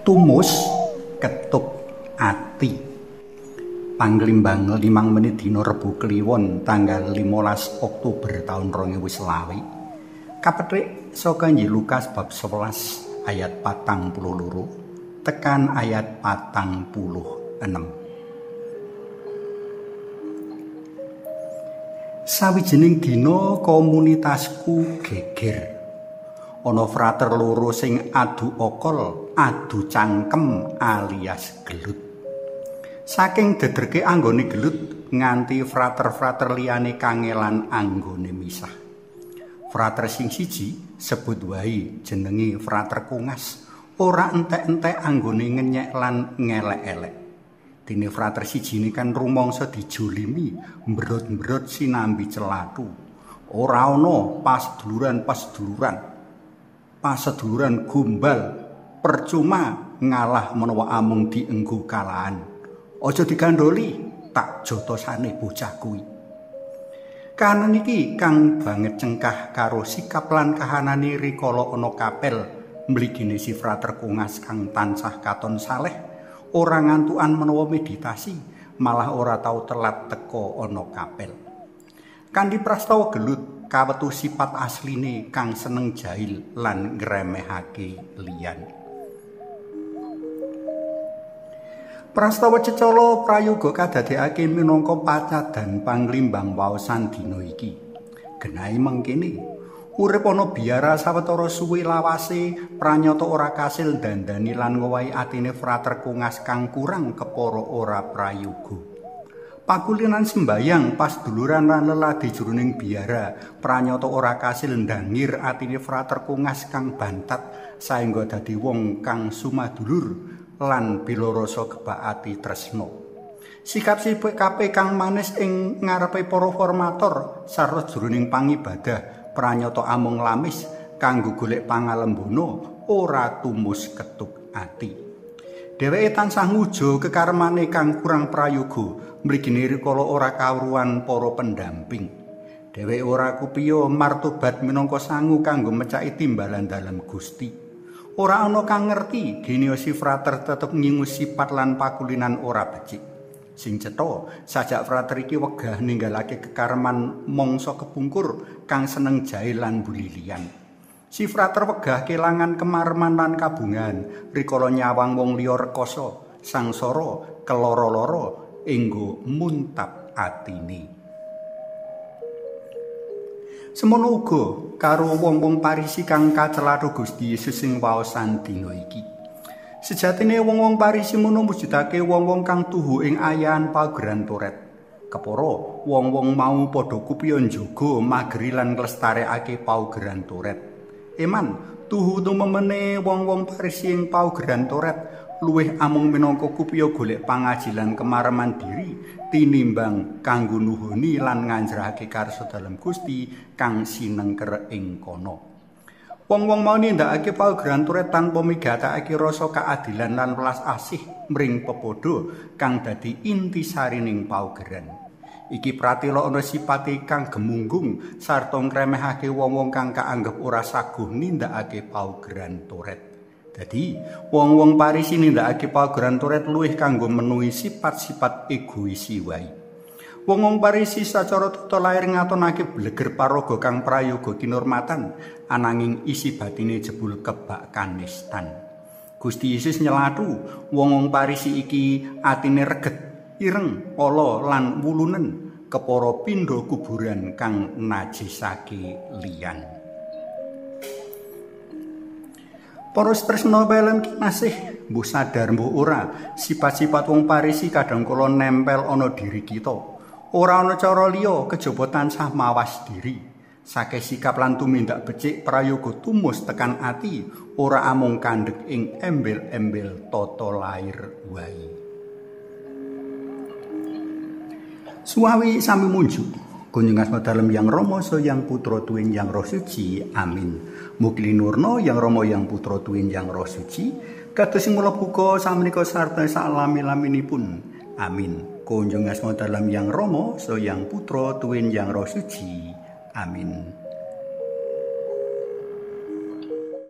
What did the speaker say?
Tumus ketuk ati. Panglimbang 5 menit dina Rebo Kliwon tanggal 15 Oktober taun 2020. Kapethik saka Injil Lukas bab 11 ayat 42 tekan ayat 46. Sawijining dina komunitasku geger. Ana frater loro sing adu okol, adu cangkem alias gelut. Saking dedreke anggone gelut nganti frater-frater liyane kangelan anggone misah. Frater sing siji sebut wae jenenge Frater Kungas, ora entek-entek anggone ngenyek lan ngelek-elek. Dene frater sijine kan rumangsa dijolimi, mbrot-mbrot sinambi celatu. Ora ana paseduluran. Paseduluran gombal, percuma ngalah menawa amung dienggo kalahan. Aja digandoli, tak jotosane bocah kuwi. Kahanan iki kang banget cengkah karo sikap lan kahanane rikala ana kapel mligine si Frater Kungas kang tansah katon saleh, ora ngantukan menawa meditasi, malah ora tau telat teka ana kapel. Kanthi prastawa gelut kawetu sifat asline kang seneng jahil lan ngremehake liyan. Prastawa cecala prayoga kadadekake minangka pacadan panglimbang waosan dina iki. Genahi mengkene, urip ana biara sawetara suwe lawase pranyata ora kasil dandani lan ngowahi atine Frater Kungas kang kurang kepara ora prayoga. Pakulinan sembayang pasduluran lan leladi jroning biara pranyata ora kasil ndangir atine Frater Kungas kang bantat saengga dadi wong kang sumadulur lan bela rasa kebak ati tresna. Sikap sikape kang manis ing ngarepe para formator sarta jroning pangibadah pranyata amung lamis kanggo golek pangalembana ora tumus ketuk ati. Dheweke tansah ngujo kekaremane kang kurang prayoga mligine rikala ora kawruhan para pendamping. Dheweke ora kupiya martobat minangka sangu kanggo mecaki timbalan dalem Gusti. Ora ana kang ngerti genio si frater tetep ngingu sifat lan pakulinan ora becik. Sing cetha, sajak frater iki wegah ninggalake kekareman mangsa kepungkur kang seneng jahil lan bulilian. Si frater wegah kelangan kemareman lan kabungan rikala nyawang wong liya rekoso, sangsara, keloro-loro enggo muntap atine. Semono uga karo wong-wong Parisi kang kacelathu Gusti Yesus sing waosan dina iki. Sejatine wong-wong Parisi mono mujudake wong-wong kang tuhu ing ayahan paugeran Toret. Kepara wong-wong mau padha kupiya njaga mageri lan nglestarekake paugeran Toret. Eman, tuhu tumemene wong-wong Parisi ing paugeran Toret luwih amung minangka kupiya golek pangajilan kemareman diri tinimbang kanggo nuhoni lan nganjrahake karsa dalem Gusti kang sinengker ing kono. Wong-wong mau nindakake paugeran Toret tanpa migatakake rasa keadilan lan welas asih mring pepadha kang dadi intisarining paugeran. Iki pratela ana sipate kang gemunggung sarta ngremehake wong-wong kang kaanggep ora saguh nindakake paugeran Toret. Dadi, wong-wong Parisi nindakake paugeran Toret luwih kanggo menuhi sifat-sifat egoisi wae. Wong-wong Parisi sacara tata lair ngatonake bleger paraga kang prayoga kinurmatan, ananging isi batine jebul kebak kanistan. Gusti Yesus nyelathu wong-wong Parisi iki atine reget, ireng, ala lan wulunen kepara pindha kuburan kang najisake liyan. Para tresna pelem kinasih, mbuh sadar mbuh ora, sifat-sifat wong Parisi kadang kala nempel ana diri kita. Ora ana cara liya kejaba tansah mawas diri. Sake sikap lan tumindak becik prayoga tumus tekan ati, ora amung kandhek ing embel-embel tata lair wae. Suwawi sami munjuk. Kunjung asma dalem Yang Rama Yang Putra tuwin Yang Roh Suci. Amin. Mugi linurna Yang Rama Yang Putra tuwin Yang Roh Suci. Kados sing mula buka samenika sarta salami-laminipun. Amin. Kunjung asma dalem Yang Rama Yang Putra tuwin Yang Roh Suci. Amin.